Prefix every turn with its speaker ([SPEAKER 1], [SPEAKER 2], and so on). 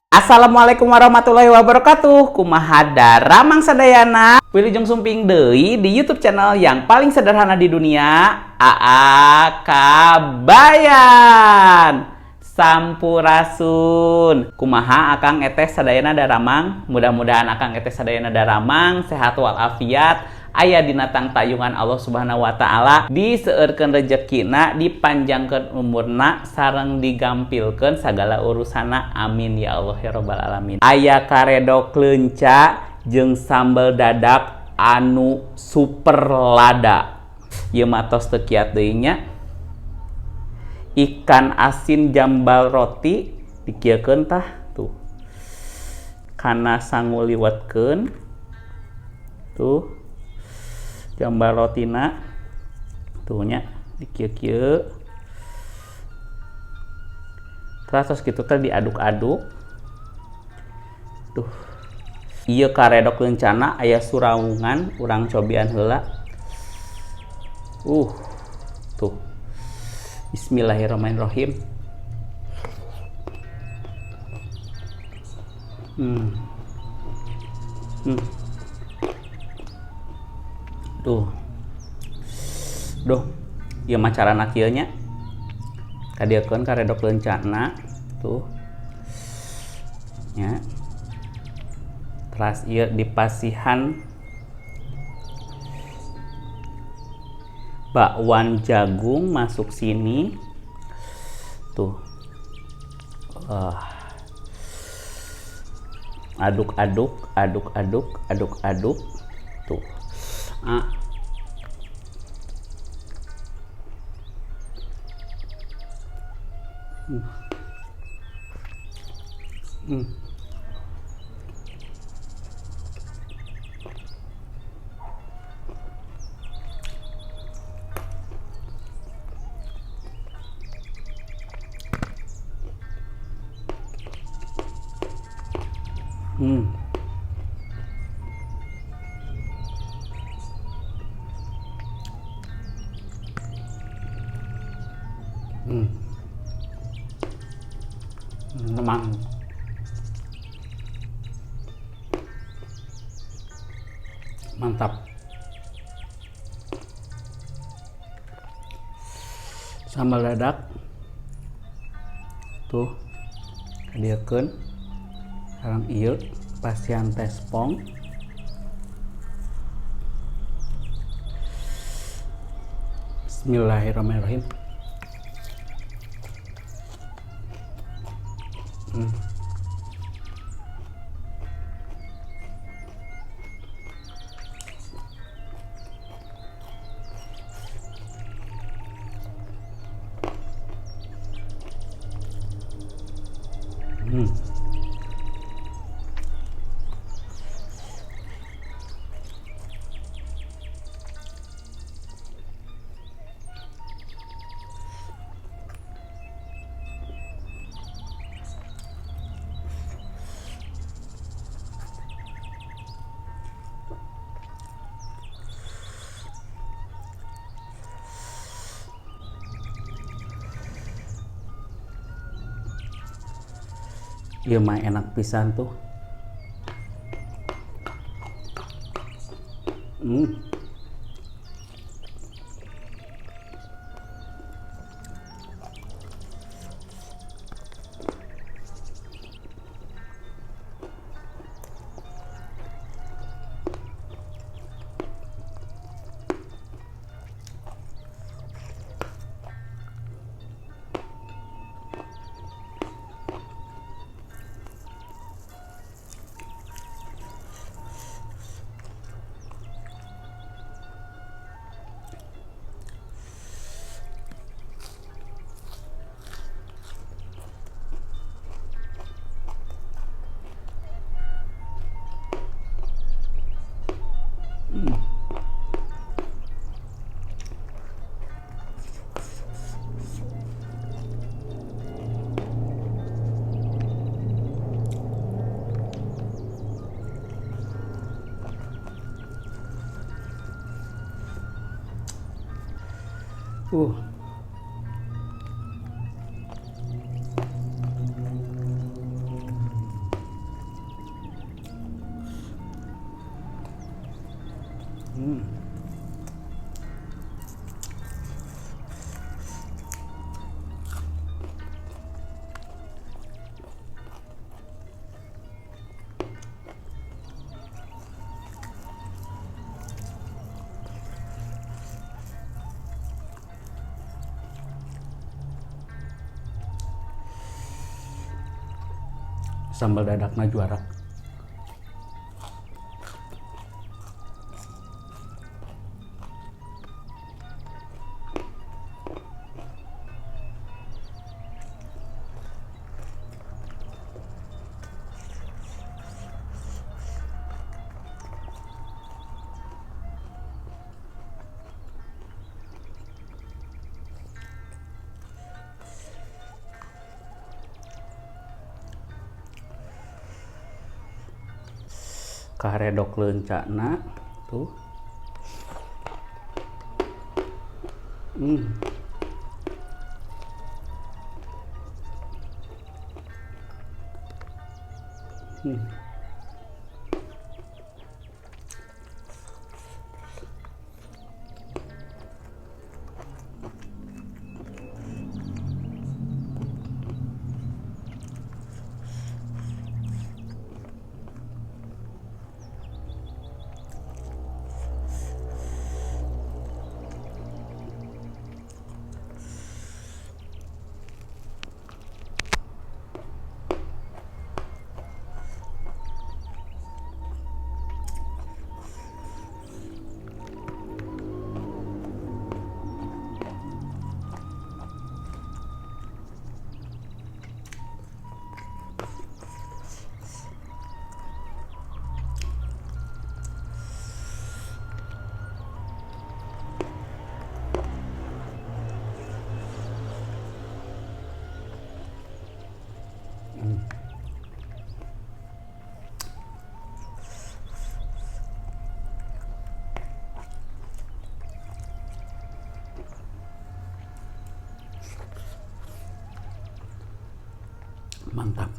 [SPEAKER 1] Assalamualaikum warahmatullahi wabarakatuh. Kumaha daramang sadayana. Wilujeng sumping deui di YouTube channel yang paling sederhana di dunia, AA Kabayan. Sampurasun. Kumaha akang eteh sadayana daramang? Mudah-mudahan akang eteh sadayana daramang, sehat walafiat, aya dina tangtayungan Allah Subhanahu wa taala, diseueurkeun rejekina, dipanjangkeun umurna, sareng digampilkeun sagala urusana. Amin ya Allah ya rabbal alamin. Aya karedok leunca jeung sambal dadak anu super lada. Ieu mah tos teu kiat deui nya. Ikan asin jambal roti dikieukeun tah tuh. Kana sangu liwetkeun. Tuh. Jambal rotina tuh nya dikieu-kieu. Terus kitu teh diaduk-aduk. Tuh. Ieu karedok leuncana aya surawungan, urang cobian heula. Tuh. Bismillahirrahmanirrahim. Tuh. Duh, ieu mah carana kieu nya. Kadieukeun karedok leuncana tuh. Nya. Teras ieu dipasihan bakwan jagung masuk sini. Tuh. Aduk-aduk, aduk-aduk, aduk-aduk. Tuh. Memang. Mantap. Sambal dadak. Tuh. Kadieukeun. Sareng ieu pasian tespong. Bismillahirrahmanirrahim. Ieu mah enak pisan tuh. Sambal dadakna juara. Karedok leuncana tuh. Mantap.